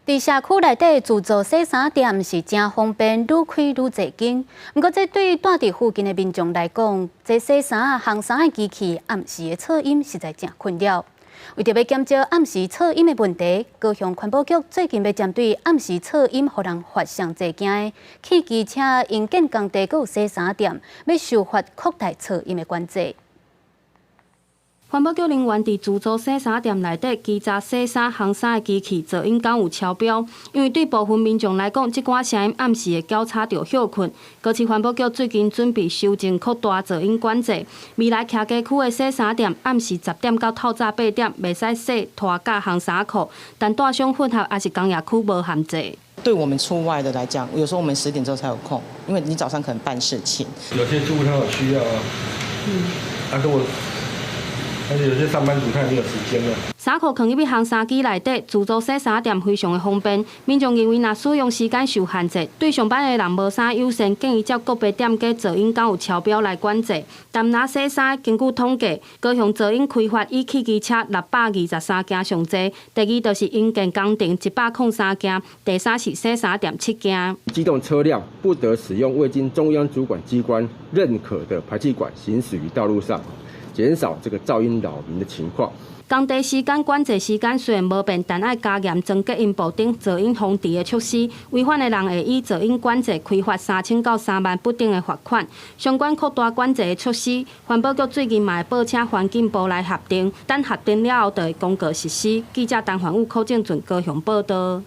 佇社區內底自助洗衫店是誠方便，愈開愈濟間。毋過，這對蹛佇附近的民眾來講，這洗衫、烘衫的機器暗時的噪音實在誠困擾。為著欲減少暗時噪音的問題，高雄環保局最近欲針對暗時噪音予人發上濟驚的汽機車營建工地閣有洗衫店，欲修法擴大噪音的管制。環保局人員佇自助洗衫店內底稽查洗衫、烘衫的機器噪音敢有超標，因為對部分民眾來講，這寡聲音暗時會攪吵著歇睏。高市環保局最近準備修正擴大噪音管制，未來徛家區的洗衫店暗時10點到透早8點袂使洗、拖佮烘衫褲，但大商混合抑是工業區無限制。對我們出外的來講，有時候我們10點之後才有空，因為你早上可能辦事情。有些住戶他有需要啊，啊跟我。而且有些上班族他也沒有時間了。衫褲囥入去烘衫機內底，自助洗衫店非常的方便。民眾認為，若使用時間受限制，對上班的人無啥友善，建議照個別店家噪音敢有超標來管制。但若洗衫根據統計，高雄噪音開罰以汽機車623件上濟，第二就是營建工程103件，第三是洗衫店7件。機動車輛不得使用未經中央主管機關認可的排氣管行駛於道路上。減少這個噪音擾民的情況。工地時間管制時間雖然無變，但愛加嚴裝隔音布等噪音防治的措施。違反的人會以噪音管制開罰3000到3萬不等的罰款。相關擴大管制的措施，環保局最近嘛會報請環境部來核定，等核定了後，就會公告實施。記者陳環宇、柯正俊高雄報道。